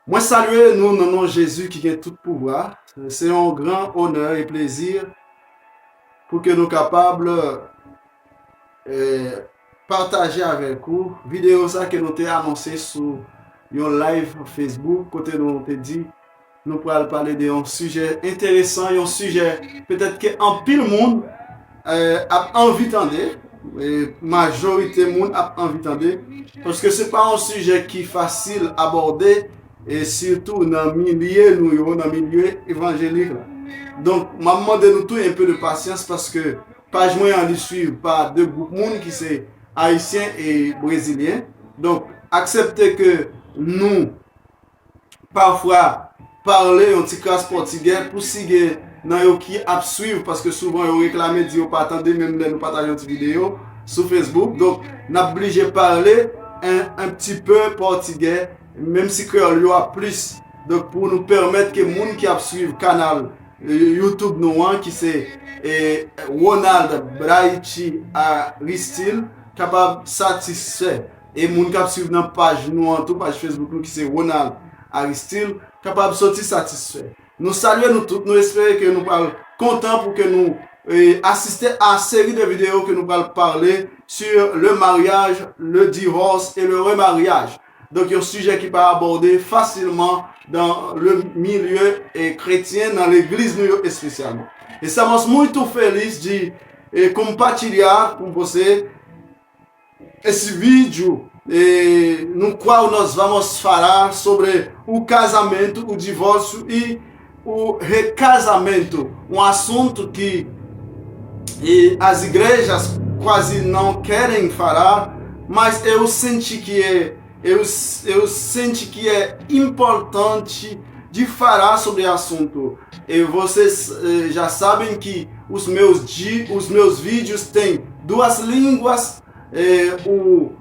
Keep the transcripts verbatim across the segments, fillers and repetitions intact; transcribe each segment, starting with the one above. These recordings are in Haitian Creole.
Mwen salye nou nan non Jezi ki gen tout pouvwa. Se yon gran onè e plezi pou ke nou kapab, eh, pataje avèk ou videyo sa ke nou te anonse sou yon live Facebook, kote nou te di nou pral pale de yon sijè enteresan, yon sijè petèt ke anpil moun, eh, ap anvi tande, e majorite moun ap anvi tande, paske se pa yon sijè ki fasil abòde, e sitou nan milye nou yo, nan milye evanjelik la. Donk, m ap mande nou tou enpe de pasyans, paske paj mwen an, li swiv pa de gwoup moun ki se ayisyen e brezilyen. Donk, aksepte ke nou pafwa pale yon ti kras pòtigè pou si gen nan yo ki ap swiv, paske souvan yo reklame, di yo pa tande, menm lè nou pataje yon ti videyo sou Facebook. Donk, n ap blije pale un, un petit peu pòtigè, menm si kreyòl yo ap plis. Donk, pou nou pèmèt ke moun ki ap swiv kanal, eh, YouTube nou an, ki se, eh, Ronald Braichi Aristil, kapab satisfè. E moun k ap swiv nan paj nou an tou, paj Facebook nou ki se Ronald Aristil, kapab soti satisfè. Nou salye nou tout, nou espere ke nou pral kontan pou ke nou, eh, asiste a seri de videyo ke nou pral pale sur le mariage, le divorce et le remariage. Donk, yon sijè ki pa abòde fasilman dans le milieu, eh, chrétien, nan legliz nou yo espesyalman. Estamos muito feliz de, eh, compartilhar com você esse vídeo, eh, no qual nós vamos falar sobre o casamento, o divórcio e o recasamento, um assunto que, eh, as igrejas quase não querem falar, mas eu senti que é, eu, eu senti que é importante de falar sobre o assunto. E vocês, eh, já sabem que os meus, di- os meus vídeos têm duas línguas, eh, o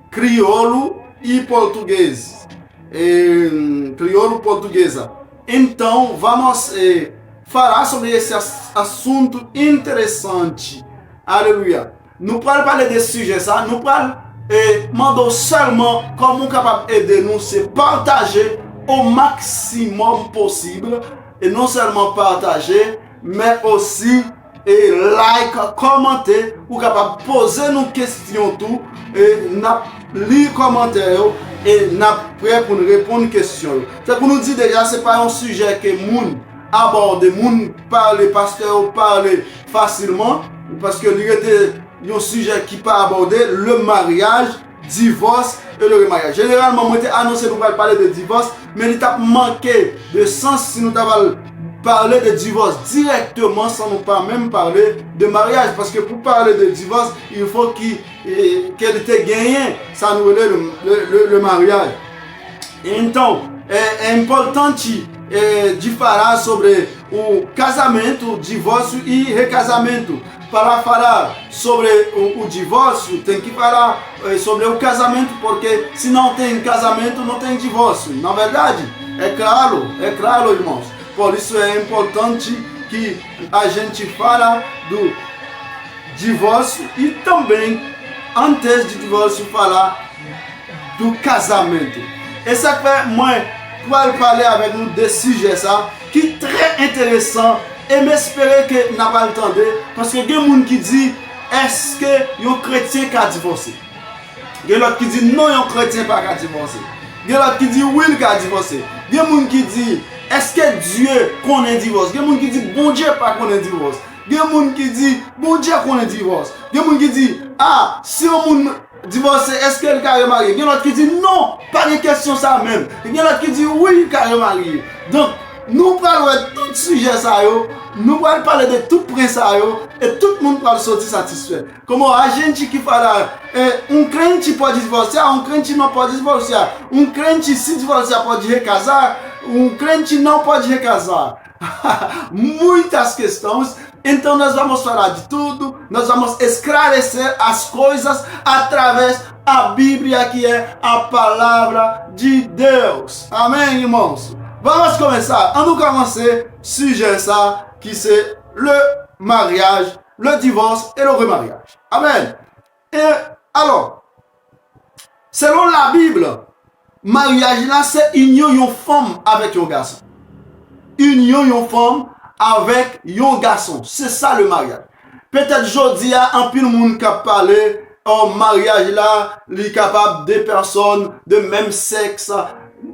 crioulo e português. Eh, crioulo portuguesa. Então, vamos, eh, falar sobre esse as- assunto interessante. Aleluia. Nou pral pale de sijè sa, nou pral, eh, mande w sèlman kòman w kapab ede nou, se pataje o maksimòm posib, e non sèlman pataje, men osi, e like, kòmante, ou kapab poze nou kesyon tou, e n ap li kòmantè yo, e n ap prè pou n reponn kesyon yo. Tankou nou di deja, se pa yon sijè ke moun abòde, moun pale, pastè yo pale fasilman, paske li rete yon sijè ki pa abòde, le mariage, divorce et le remariage. Jeneralman, mwen te anonse nou pral pale de divòs, men li t ap manke de sans si nou ta pral pale de divòs dirèkteman san nou pa menm pale de maryaj. Paske pou pale de divòs, il faut ki, eh, ke li te genyen sa nou rele le, le, le, le maryaj. Então, é, é importante, é, de falar sobre o casamento, o divórcio e recasamento. Para falar sobre o, o divórcio, tem que falar, eh, sobre o casamento, porque se não tem casamento, não tem divórcio. Na verdade, é claro, é claro, irmãos. Por isso é importante que a gente fala do divórcio e também, antes de divórcio, falar do casamento. E sa k fè mwen pral pale avèk nou de sijè sa ki trè enteresan, e m espere ke n ap al tande, paske gen moun ki di, èske yon kretyen ka divòse? Gen lòt ki di non, yon kretyen pa ka divòse. Gen lòt ki di wi, l ka divòse. Gen moun ki di, èske Dye konnen divòs? Gen moun ki di Bondye pa konnen divòs. Gen moun ki di Bondye konnen divòs. Gen moun ki di, a, si yon moun divòse, èske l ka remarye? Gen lòt ki di non, pa gen kesyon sa menm. Gen lòt ki di wi, l ka remarye. Donk, nou pral wè tout sijè sa yo, nou pral pale de tout pwen sa yo, e tout moun pral soti satisfè. Como a gente que fala, é, um crente pode divorciar, um crente não pode divorciar, um crente se divorciar pode recasar, um crente não pode recasar. Muitas questões. Então, nós vamos falar de tudo, nós vamos esclarecer as coisas através da Bíblia, que é a palavra de Deus. Amém, irmãos? Vamos começar. An nou kòmanse sijè sa ki se le mariage, le divorce et le remariage. Amèn. E alò, selon Labib, Maryaj la se inyon yon fanm avèk yon gason. Inyon yon fanm avèk yon gason. Se sa le maryaj. Petèt jodi a, anpil moun k ap pale, o, maryaj la, li kapab de pèsòn de menm sèks.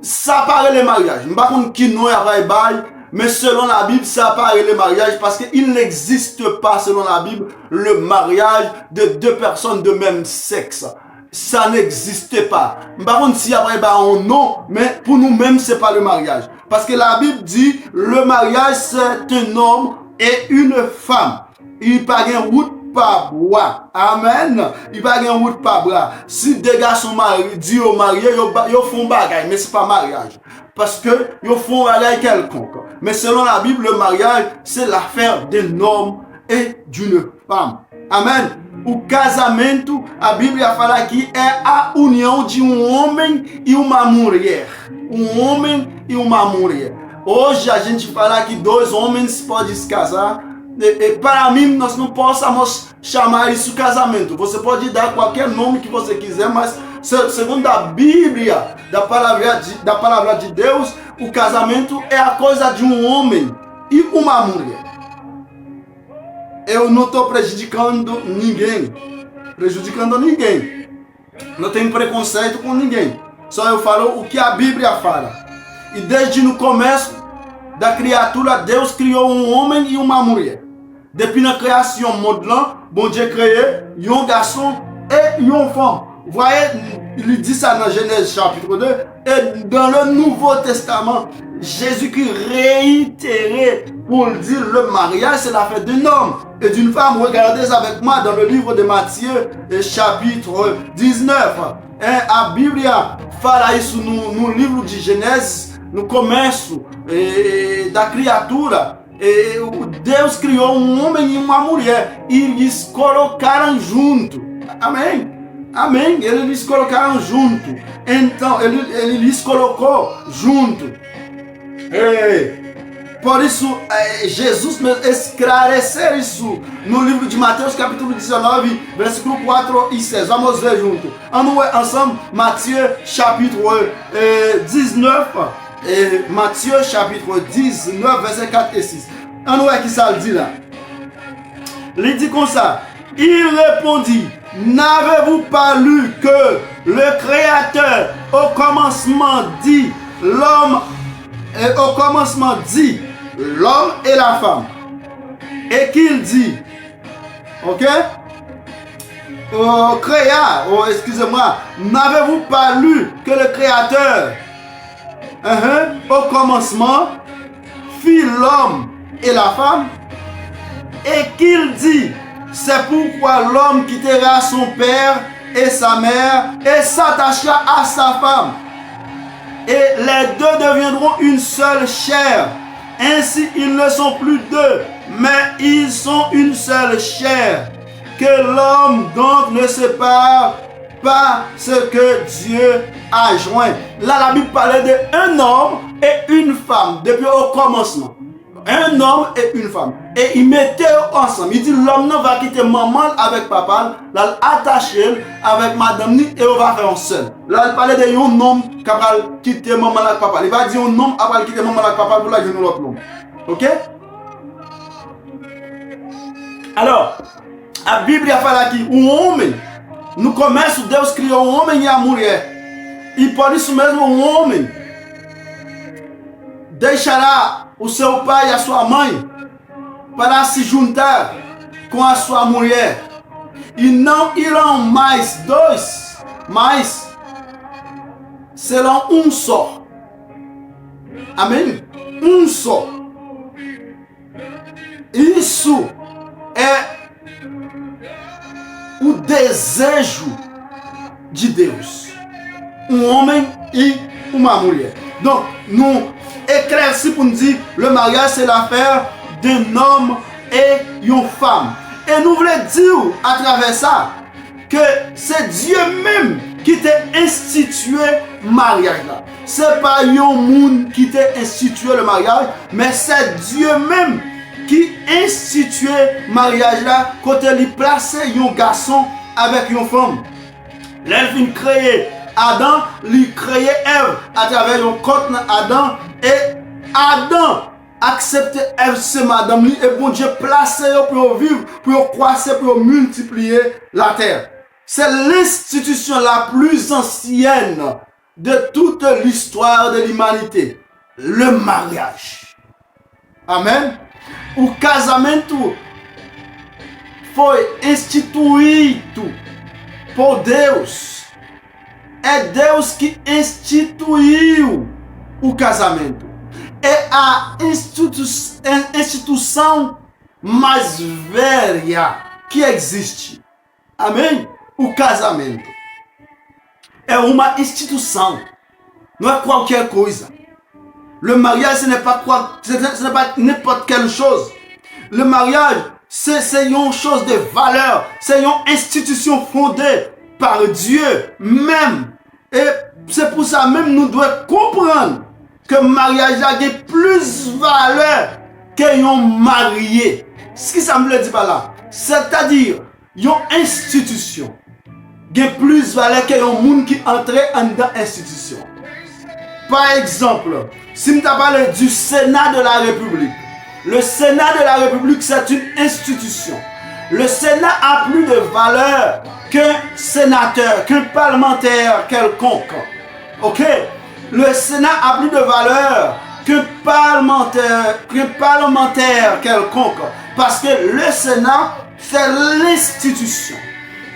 Sa pa rele maryaj. M pa konn ki non y ap bay, men selon Labib, sa pa rele maryaj, paske il n'existe pas, selon Labib, le mariage de deux personnes de même sexe. Ça n'existe pas. M pa konn si y ap bay ba yon non, men pou nou menm, se pa le maryaj. Paske Labib di, le mariage, c'est un homme et une femme. I pa gen wout pa bwa. Amèn. I pa gen wout pa bwa. Si de gason mari, di yo marye, yo, ba- yo fè yon bagay, men se pa maryaj. Paske yo fè yon bagay kèlkonk. Men selon Labib, le maryaj, se l'affaire d'un homme et d'une femme. Amèn. O casamento, a Bíblia fala que é a união de um homem e uma mulher. Um homem e uma mulher. Hoje a gente fala que dois homens podem se casar. E, e para mim, nós não possamos chamar isso casamento. Você pode dar qualquer nome que você quiser, mas se- segundo a Bíblia, da palavra de, da palavra de Deus, o casamento é a coisa de um homem e uma mulher. Eu não estou prejudicando ninguém. Prejudicando ninguém. Não tenho preconceito com ninguém. Só eu falo o que a Bíblia fala. E desde no começo da criatura, Deus criou um homem e uma mulher. Depi nan kreyasyon mond lan, Bondye kreye yon gason e yon fanm. Vwaye, li di sa nan Jenèz chapit de. E dans le Nouveau Testament, Jésus-Christ réitère pour dire le mariage, c'est l'affaire d'un homme et d'une femme. Regardez avec moi dans le livre de Matthieu, eh, chapitre dix-neuf. Hein, a Bíblia fala isso no, no livro de Gênesis, no começo, eh, da criatura. E, e, o Deus criou um homem e uma mulher, e eles colocaram junto. Amém? Amém? Eles colocaram junto. Então, ele, ele lhes colocou junto. E, por isso, eh, Jesus mesmo esclareceu isso no livro de Mateus, capítulo dezenove, versículo quatro e seis. Vamos ver junto. Ann nou wè ansanm Matye chapit, eh, diznèf, eh, Matye chapit diznèf, vèsè kat e sis. Ann nou wè ki sa l di la. Li di konsa, il répondit, n'avez-vous pas lu que le Créateur au commencement dit l'homme, et au commencement dit l'homme et la femme, et qu'il dit, ok? Euh, créa, oh, excusez-moi, n'avez-vous pas lu que le Créateur, uh-huh, au commencement, fit l'homme et la femme, et qu'il dit, c'est pourquoi l'homme quittera son père et sa mère et s'attachera à sa femme, et les deux deviendront une seule chair. Ainsi, ils ne sont plus deux, mais ils sont une seule chair. Que l'homme donc ne sépare pas ce que Dieu a joint. La, Labib pale de un homme et une femme depi o kòmansman. Un homme et une femme. E i mete yo ansanm. I di lòm nan va kite manman l avèk papa l, l al atache l avèk madanm ni e yo va fè yon sèl. La, l pale de yon nonm k ap al kite manman l ak papa l. Li pa di yon nonm ap al kite manman l ak papa l pou l al jwenn yon lòt nonm. Ok? Alò, a Bíblia fala que o homem, no começo Deus criou o homem e a mulher. E por isso mesmo o homem deixará o seu pai e a sua mãe para se juntar com a sua mulher, e não irão mais dois, mas serão um só. Amém? Um só. Isso é o desejo de Deus. Um homem e uma mulher. Donk, nou eklèsi pou n di, le mariage, c'est l'affaire d'un homme et une femme. E nou vle di w, atravè sa, ke se Dye menm ki te enstitye maryaj la. Se pa yon moun ki te enstitye le maryaj, men se Dye menm ki enstitye maryaj la, kote li plase yon gason avèk yon fanm. Lè l fin kreye Adan, li kreye Èv atravè yon kòt nan Adan, e Adan aksepte Èv se madanm li, e Bondye plase yo pou yo viv, pou yo kwase, pou yo miltipliye latè. C'est l'institution la plus ancienne de toute l'histoire de l'humanité, le mariage. Amém? O casamento foi instituído por Deus. É Deus que instituiu o casamento. É a institu- é a instituição mais velha que existe. Amém? O casamento é uma instituição. Não é qualquer coisa. Le mariage, ce n'est pas quoi, ce n'est ce n'est pas n'importe quelle chose. Le mariage, c'est c'est une chose de valeur. C'est une institution fondée par Dieu même. E se pou sa menm nou dwe konprann ke maryaj la gen plis valè ke yon marye. Kisa m vle di pa la? Sètadi, yon enstitisyon gen plis valè ke yon moun ki antre anndan enstitisyon. Pa egzanp, si m ta pale du Sénat de la République, le Sénat de la République, c'est une institution. Le Sénat a plus de valeur qu'un sénateur, qu'un parlementaire quelconque. OK? Le Sénat a plus de valeur qu'un parlementaire, qu'un parlementaire quelconque. Parce que le Sénat, c'est l'institution.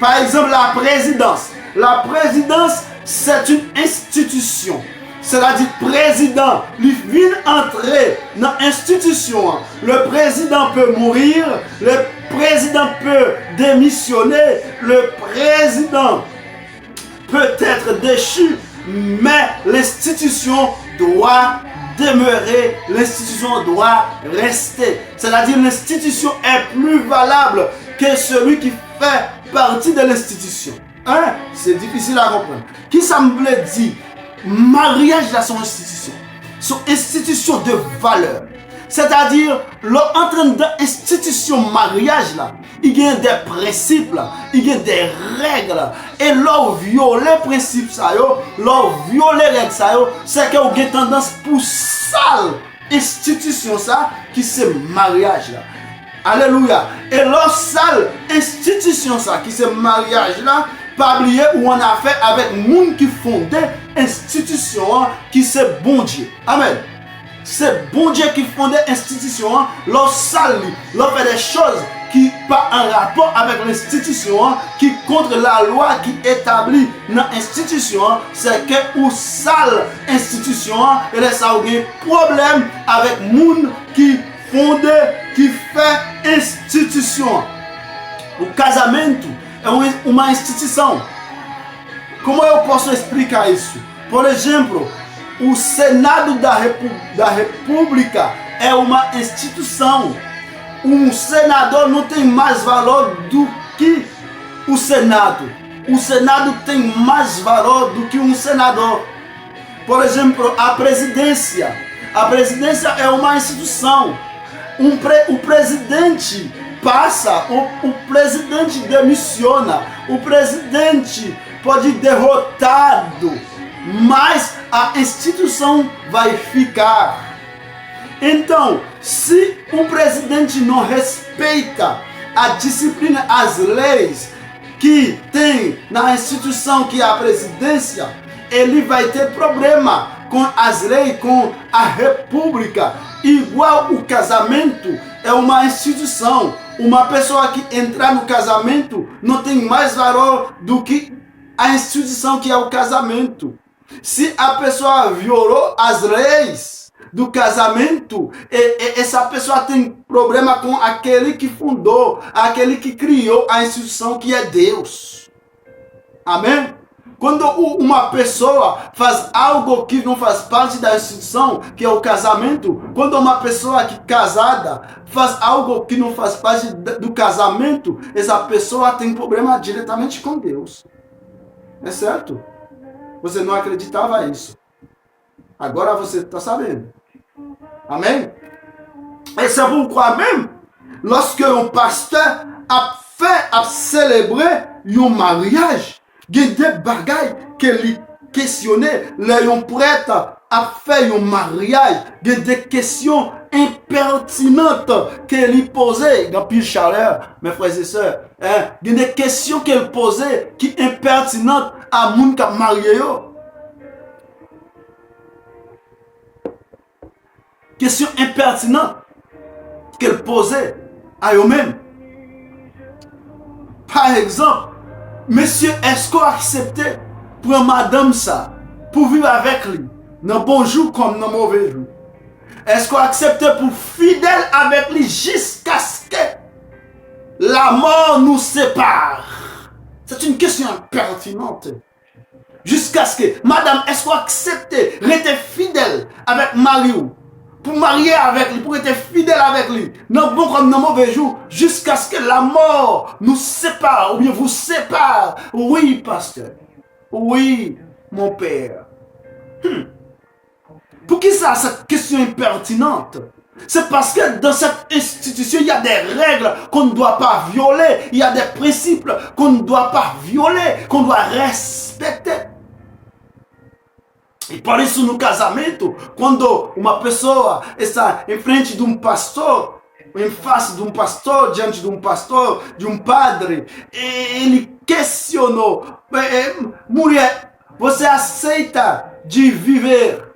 Par exemple, la présidence. La présidence, c'est une institution. Sètadi, prezidan, li vin antre nan enstitisyon an. Le président peut mourir, le président peut démissionner, le président peut être déchu, mais l'institution doit demeurer, l'institution doit rester. Sètadi, l'institution est plus valable que celui qui fait partie de l'institution. Hein? Se difisil a konprann. Kisa m vle di? Maryaj la se yon enstitisyon. Se yon enstitisyon de valè. Sètadi, lè w antre anndan enstitisyon maryaj la, i gen de prensip, i gen de règ. E lè w vyole prensip sa yo, lè w vyole règ sa yo, se ke w gen tandans pou sal enstitisyon sa ki se maryaj la. Alelouya! E lè w sal enstitisyon sa ki se maryaj la, pa bliye ou annafè avèk moun ki fonde enstitisyon an ki se Bondye. Amèn! Se Bondye ki fonde enstitisyon an, lè w sal li, lè w fè de choz ki pa an rapò avèk enstitisyon an, ki kont lalwa ki etabli nan enstitisyon an, se ke ou sal enstitisyon an, e lè sa ou gen pwoblèm avèk moun ki fonde, ki fè enstitisyon an. O casamento é uma, uma instituição. Como eu posso explicar isso? Por exemplo, o Senado da, Repu da República é uma instituição. Um senador não tem mais valor do que o Senado. O Senado tem mais valor do que um senador. Por exemplo, a presidência. A presidência é uma instituição. Um pre o presidente passa, o, o presidente demissiona, o presidente pode derrotado, mas a instituição vai ficar. Então, se o presidente não respeita a disciplina, as leis, ki ten nan enstitisyon ki a presidência, ele vai ter problema com as leis, com a república. Igual o casamento é uma instituição. Uma pessoa que entra no casamento não tem mais valor do que a instituição que é o casamento. Se a pessoa violou as leis do casamento, e, e, essa pessoa tem problema com aquele que fundou, aquele que criou a instituição que é Deus. Amém? Quando u- uma pessoa faz algo que não faz parte da instituição, que é o casamento, quando uma pessoa que casada faz algo que não faz parte da- do casamento, essa pessoa tem problema diretamente com Deus. É certo? Você não acreditava nisso. Agora você está sabendo. Amém? E se poukwa menm, lòske yon pastè ap fè, ap selebre yon maryaj, gen de bagay ke li kesyone lè yon prèt ap fè yon maryaj. Gen de kesyon enpètinant ke li poze. Gen anpil chalè, mes frères et sœurs. Hein? Gen de kesyon ke l poze ki enpètinant a moun k ap marye yo. Kesyon enpètinan ke l poze a yo menm. Pa egzanp, mesye, èske w aksepte pran madanm sa pou viv avèk li nan bon jou kòm nan move jou? Èske w aksepte pou fidèl avèk li jiskaske lamò nou separe? C'est une question pertinente. Jiskaske, madanm, èske w aksepte rete fidèl avèk mari w? Pou marye avèk li, pou rete fidèl avèk li, nan bon kòm nan move jou, jiskaske lamò nou separe, oubyen vous sépare. Wi, pastè. Wi, mon père. Hmm. Poukisa cette question est pertinente? C'est parce que dans cette institution, il y a des règles qu'on ne doit pas violer, il y a des principes qu'on ne doit pas violer, qu'on doit respecter. E pode isso no casamento, quando uma pessoa está em frente de um pastor, em face de um pastor, diante de um pastor, de um padre, e ele questionou, é, é, mulher, você aceita de viver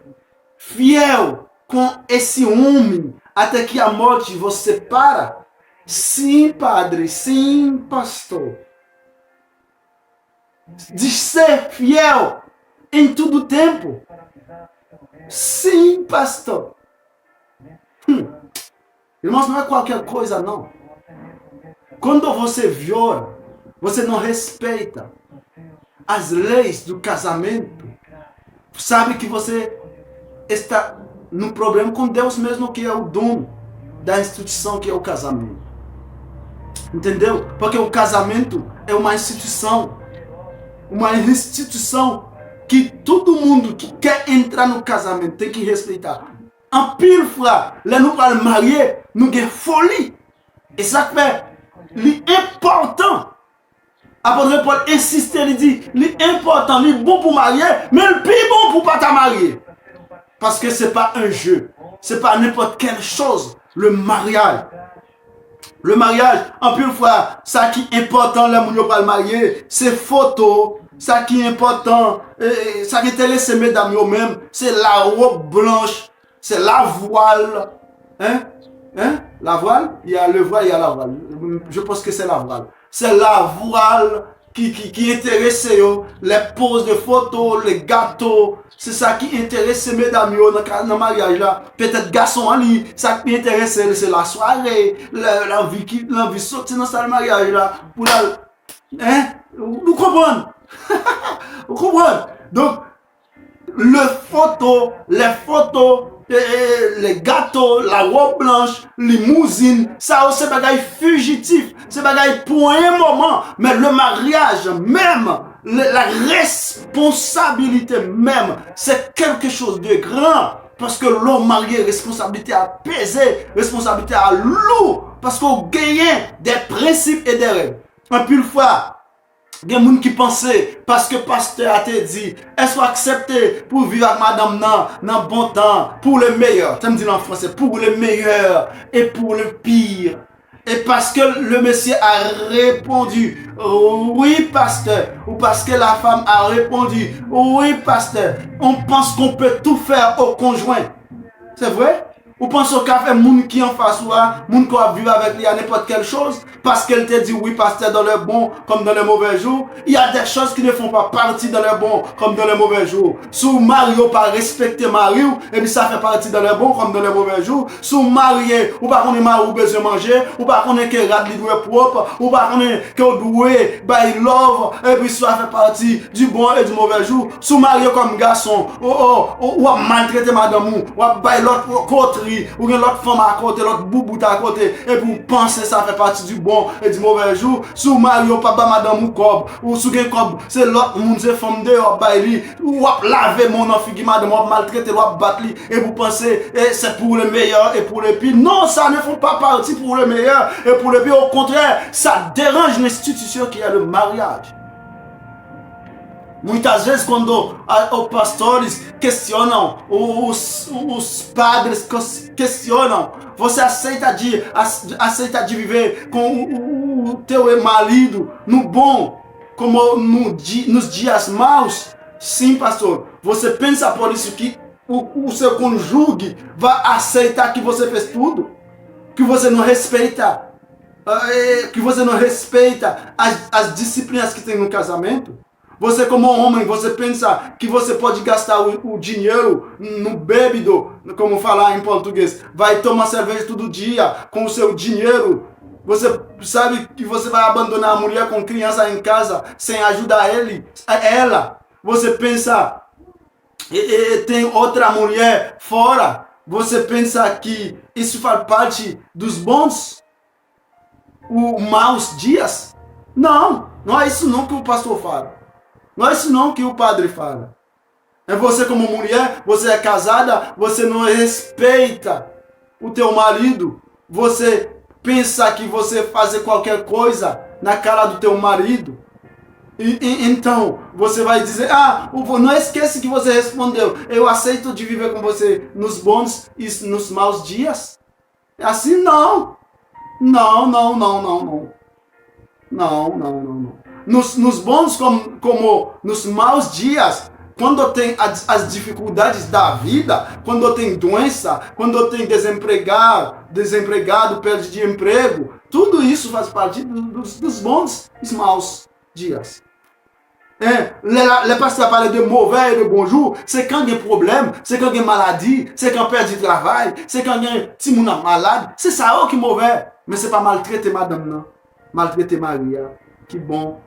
fiel com esse homem até que a morte vos separa? Sim, padre, sim, pastor. De ser fiel em todo tempo. Sim, pastor. Hum. Irmãos, não é qualquer coisa, não. Quando você viola, você não respeita as leis do casamento, sabe que você está no problema com Deus mesmo, que é o dono da instituição que é o casamento. Entendeu? Porque o casamento é uma instituição. Uma instituição que todo mundo que quer entrar no casamento tem que respeitar. Anpil fwa, lè nou pral marye, nou gen foli. E sa k fè li enpòtan. Apot Pòl ensiste, li di, li enpòtan, li bon pou marye, men l pi bon pou pa ta marye. Paske se pa un jeu, se pa nenpòt kèl choz, le mariage. Le mariage, anpil fwa, sa ki enpòtan lè moun yo pral marye, se foto, sa ki enpòtan, e, e, sa ki enterese medam yo menm, se la robe blanche, c'est la voile. Hein? Hein? La voile? Il y a le voile, il y a la voile. Je pense que c'est la voile. C'est la voile ki, ki, ki enterese yo, les poses de photo, les gâteaux. Se sa ki enterese medam yo nan, ka- nan maryaj la. Petèt gason an li, sa ki enterese l, se la soirée, la, lanvi ki, lanvi soti nan sal maryaj la, pou l al, hein? Ou, ou konprann? Ou konprann? Donk, le foto, les photos, e, e, les gâteaux, la robe blanche, limouzin, sa yo se bagay fijitif, se bagay pou en moman, men le mariage menm, le, la responsabilité menm, c'est quelque chose de grand, paske lè w marye, responsablite a peze, responsablite a lou, paske w genyen des principes et des règles. Anpil fwa, gen moun ki panse, paske pastè a te di, èske w aksepte pou viv ak madanm nan, nan bon tan, pour le meilleur? Tande m di l an fransè, pour le meilleur et pour le pire. Et parce que le monsieur a répondu, oui, pasteur, ou parce que la femme a répondu, oui, pasteur, on pense qu'on peut tout faire au conjoint. C'est vrai? Ou panse w ka fè moun ki anfas ou a, moun ke w ap viv avèk li a, nenpòt kèl choz, paske l te di wi, pastè, dans les bons comme dans les mauvais jours? Il y a des choses qui ne font pas partie dans les bons comme dans les mauvais jours. Si w marye, w pa respekte mari w, epi sa fè pati dans les bons comme dans les mauvais jours. Si w marye, ou pa konnen mari w bezwen manje, ou pa konnen ke rad li dwe pwòp, ou pa konnen ke w dwe bay love, epi sa fè pati du bon et du mauvais jour. Si w marye kòm gason, o, o, o, w ap maltrete madanm ou, w ap bay lòt kotri, ou gen lòt fanm akote, lòt boubout akote, epi w panse sa fè pati du bon et du mauvais jour. Si w marye, w p ap ba madanm ou kòb, ou si w gen kòb, se lòt moun, se fanm deyò w ap bay li, w ap lave men w nan figi madanm, w ap maltrete l, w ap bat li, epi w panse, e, c'est pour le meilleur et pour le pire. Non, ça ne fait pas partie pour le meilleur et pour le pire. Au contraire, ça dérange l'institution qui est le mariage. Muitas vezes, quando a- os pastores questionam, os, os padres ques- questionam, você aceita de, ace- aceita de viver com o, o, o teu marido no bom, como no, di- nos dias maus? Sim, pastor. Você pensa por isso que o, o seu cônjuge vai aceitar que você fez tudo? Que você não respeita, eh, que você não respeita as, as disciplinas que tem no casamento? Você, como homem, você pensa que você pode gastar o, o dinheiro no bebido, como falar em português, vai tomar cerveja todo dia com o seu dinheiro. Você sabe que você vai abandonar a mulher com criança em casa sem ajudar ele, ela. Você pensa e, e, e tem outra mulher fora, você pensa que isso faz parte dos bons, o maus dias? Não, não é isso não que o pastor fala. Não é isso não que o padre fala. É você como mulher, você é casada, você não respeita o teu marido, você pensa que você fazer qualquer coisa na cara do teu marido. E, e, então, você vai dizer, ah, não esquece que você respondeu, eu aceito de viver com você nos bons e nos maus dias. É assim, não. Não, não, não, não, não. Não, não, não, não. Nos, nos bons como, como nos maus dias, quando tem as, as dificuldades da vida, quando tem doença, quando tem desempregado, desempregado, perde de emprego, tudo isso faz parte do- dos, dos bons e maus dias. Hein? Lè, la- lè pastè a pale de move e de bon jou, se kan gen pwoblèm, se kan gen maladi, se kan pèdi travay, se kan gen timoun ap malad. Se sa yo ki move. Men se pa maltrete madanm nan, maltrete mari a, ki bon,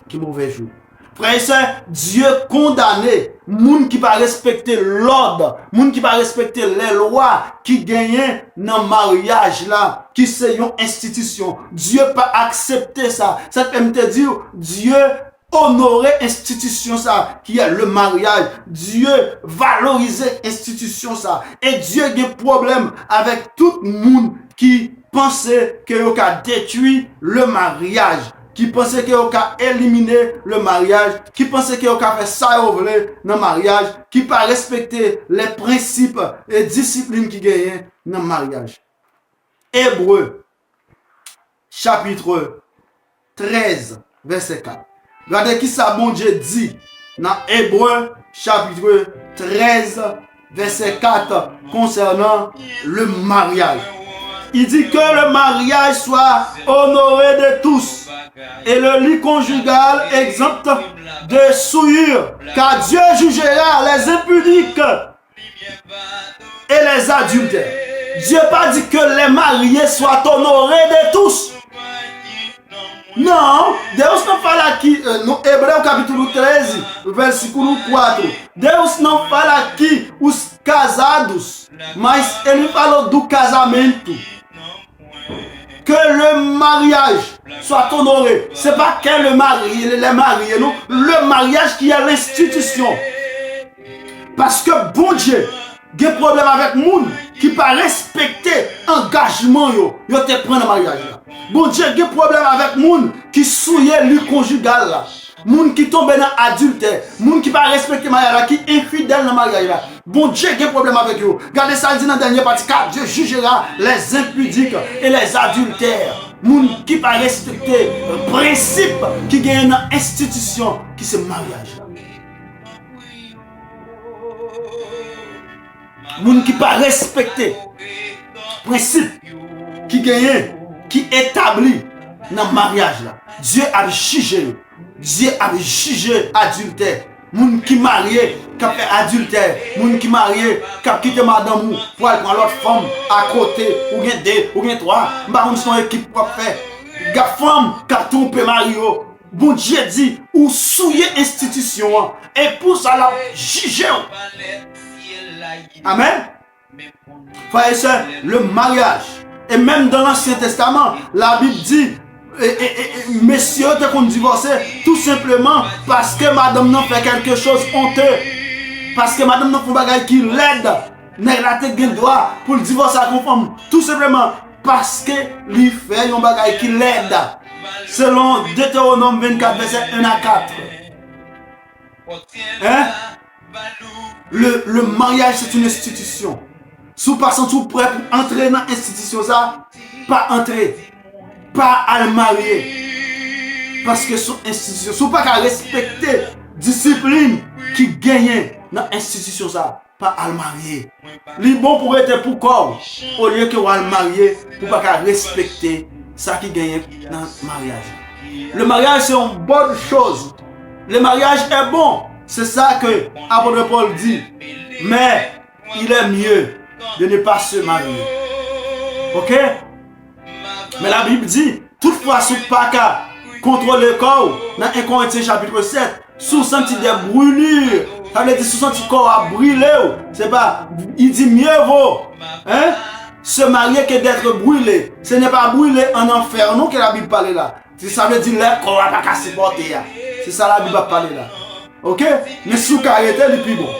ki move jou. Frè e sè, Dye kondane moun ki pa respekte lòd, moun ki pa respekte lè lwa ki genyen nan maryaj la, ki se yon enstitisyon. Dye pa aksepte sa. Sa k fè m te di w, Dye onore enstitisyon sa ki est le mariage. Dye valorize enstitisyon sa. E Dye gen pwoblèm avèk tout moun ki panse ke yo ka detwi le maryaj, ki panse ke yo ka elimine le maryaj, ki panse ke yo ka fè sa yo vle nan maryaj, ki pa respekte lè prensip e disiplin ki genyen nan maryaj. Ebre, chapit trèz, vèsè kat. Gade kisa Bondye di nan Ebre, chapit trèz, vèsè kat, konsènan le maryaj. Il dit que le mariage soit honoré de tous et le lit conjugal exempt de souillure, car Dieu jugera les impudiques et les adultères. Dye pa di ke lè marye swa onore de tous. Não, Deus não fala aqui, eh, no Hebreu capítulo treze, versículo quatro. Deus não fala aqui os casados, mas ele falou do casamento. Que le mariage soit honoré. Se pa ke le mari, le, le marié, non. Le mariage qui est l'institution. Paske Bondye gen pwoblèm avèk moun ki pa respekte angajman yo, yo te pran nan maryaj la. Bondye gen pwoblèm avèk moun ki souye li konjigal la. Moun ki tonbe nan adiltè, moun ki pa respekte maryaj la, ki enfidèl nan maryaj la. Bondye gen pwoblèm avèk yo. Gade sa l di nan dènye pati, car Dieu jugera les impudiques et les adultères. Moun ki pa respekte prensip ki genyen nan enstitisyon ki se maryaj la. Moun ki pa respekte prensip ki genyen, ki etabli nan maryaj la, Dye ap jije yo. Dye ap jije adiltè. Moun ki marye, k ap fè adiltè. Moun ki marye, k ap kite madanm ou pou al pran lòt fanm akote. Ou gen de, ou gen twa. M pa konn si se yon ekip w ap fè. Gade fanm k ap twonpe mari yo. Bondye di, ou souye enstitisyon an. E pou sa, l ap jije w. Amèn. Frè e sè, le maryaj. E menm dan Lansyen Testaman, Labib di, e, e, e, e, mesye yo te konn divòse tou senpleman paske madanm nan fè kèlke choz onte. Paske madanm nan fè yon bagay ki lèd. Nèg la te gen dwa pou l divòse ak yon fanm tou senpleman paske li fè yon bagay ki lèd. Selon Detewonòm vennkat, vèsè en a kat. Hein? Le, le mariage, c'est une institution. Si w pa santi w prè pou antre nan enstitisyon sa, pa antre. Pa al marye. Paske se yon enstitisyon. Si w pa ka respekte disiplin ki genyen nan enstitisyon sa, pa al marye. Li bon pou w rete pou kò w, olye ke w al marye, pou w pa ka respekte sa ki genyen nan maryaj la. Le mariage, c'est une bonne chose. Le mariage est bon. C'est ça que apôtre Paul dit. Mais il est mieux de ne pas se marier. Ok? Men Labib di, toutfwa, si w pa ka kontwole kò w, nan en Korentyen chapit sèt, si w santi de brûlures, sa vle di si w santi kò w ap brile w, se pa, il dit mieux vaut, hein, se marier que d'être brûlé. Ce n'est pas brûlé en enfer non ke Labib pale la. Se sa vle di lè kò a pa ka sipòte a. Se sa Labib ap pale la. Ok? Men si w ka rete, li pi bon.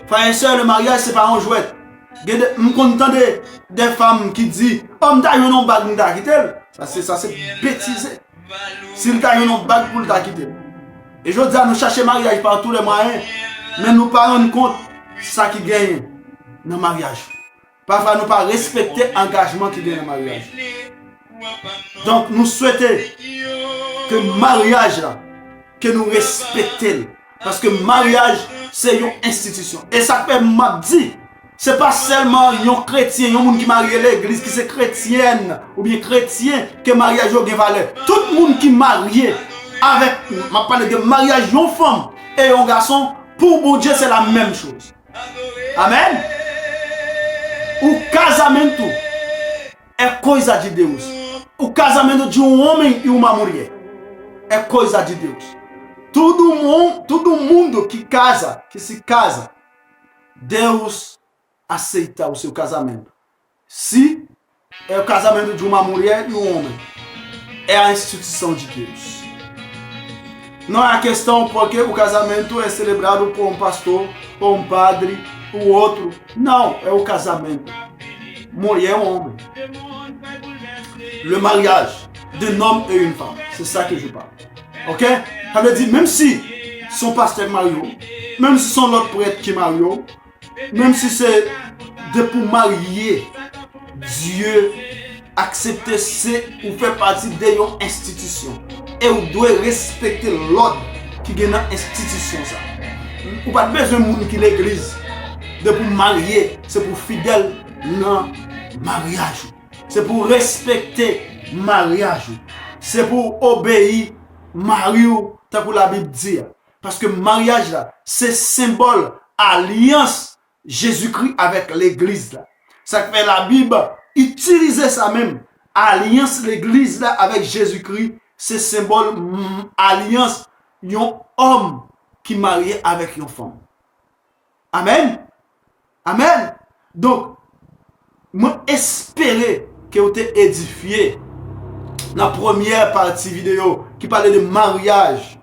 Frè e sè, le mariage, se pa yon jwèt. Gen de, m konn tande de fanm ki di, oh, m ta jwenn yon bag, m ta kite l. Sa se, sa se betize. Si l ta jwenn yon bag pou l ta kite l. E jodi a, nou chache maryaj pa tou le mwayen, men nou pa rann kont sa ki genyen nan maryaj. Pafwa, nou pa respekte angajman ki gen nan maryaj. Donk, nou swete ke maryaj la, ke nou respekte l. Paske maryaj, se yon enstitisyon. E sa k fè m ap di, se pa sèlman yon kretyen, yon moun ki marye legliz, ki se kretyèn oubyen kretyen, ke maryaj yo gen valè. Tout moun ki marye avèk, m ap pale de maryaj yon fanm e yon gason, pou Bondye, se la menm choz. Amèn. O casamento é coisa de Deus. O casamento de um homem e uma mulher é coisa de Deus. Todo mundo, todo mundo que casa, que se casa, Deus aceita o seu casamento. Se é o casamento de uma mulher e um homem, é a instituição de Deus. Não é a questão porque o casamento é celebrado por um pastor, por um padre, o outro. Não, é o casamento. Mulher e homem. Le mariage d'un homme et une femme. C'est ça que je parle. Ok? Sa vle di, menm si se yon pastè k marye w, menm si se yon lòt prèt ki marye w, menm si se depi w marye, Dye aksepte se ou fè pati de yon enstitisyon. E ou dwe respekte lòd ki gen nan enstitisyon sa. Ou pa t bezwen moun ki legliz. Depi w marye, se pou w fidèl nan maryaj ou. Se pou w respekte maryaj ou. Se pou w obeyi mari w, tankou Labib di a. Paske maryaj la, se senbòl alyans Jezikri avèk legliz la. Sa k fè Labib itilize sa menm, alyans legliz la avèk Jezikri, se senbòl, mm, alyans yon òm ki marye avèk yon fanm. Amèn. Amèn. Donk, mwen espere ke w te edifye nan premyè pati videyo ki pale de maryaj,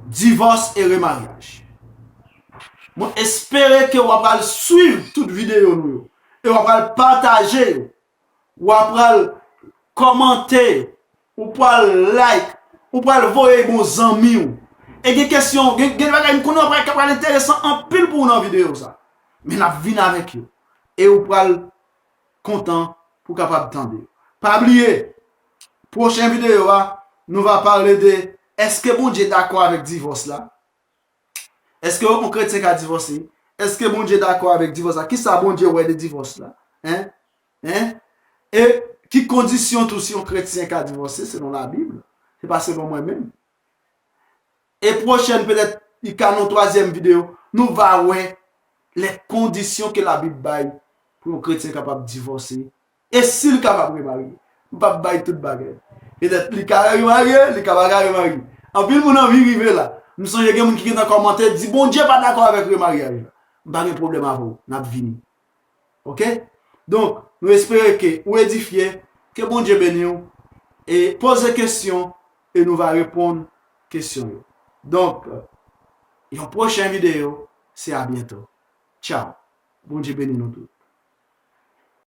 divòs e remaryaj. Mwen espere ke w ap al swiv tout videyo nou yo e w ap al pataje yo. W ap al kòmante, ou pral like, ou pral voye yon zanmi w. E gen kesyon, gen, gen bagay m konnen w pral, k ap pral enteresan anpil pou w nan videyo sa. Men n ap vin avèk yo. E ou pral kontan pou w kapab tande yo. Pa bliye, pwochen videyo a, nou va pale de èske Bondye dakò avèk divòs la? Èske yon kretyen ka divòse? Èske Bondye dakò avèk divòs la? Kisa Bondye wè de divòs la? Hein? Hein? E ki kondisyon tou si yon kretyen ka divòse selon Labib? Se pa selon mwen menm. E pwochèn, petèt, li ka nan twazyèm videyo, nou va wè lè kondisyon ke Labib bay pou yon kretyen kapab divòse. E si l kapab remarye, m p ap bay tout bagay. Petèt li ka remarye, li ka pa ka remarye. Anpil moun anvi rive la. M sonje gen moun ki gentan kòmante di Bondye pa dakò avèk remaryaj la. M pa gen pwoblèm avè w, n ap vini. Ok? Donk, nou espere ke ou edifye, ke Bondye beni w, e poze kesyon, e nou va reponn kesyon yo. Donk, yon pwochen videyo, se a byento. Tchao. Bondye beni nou tout.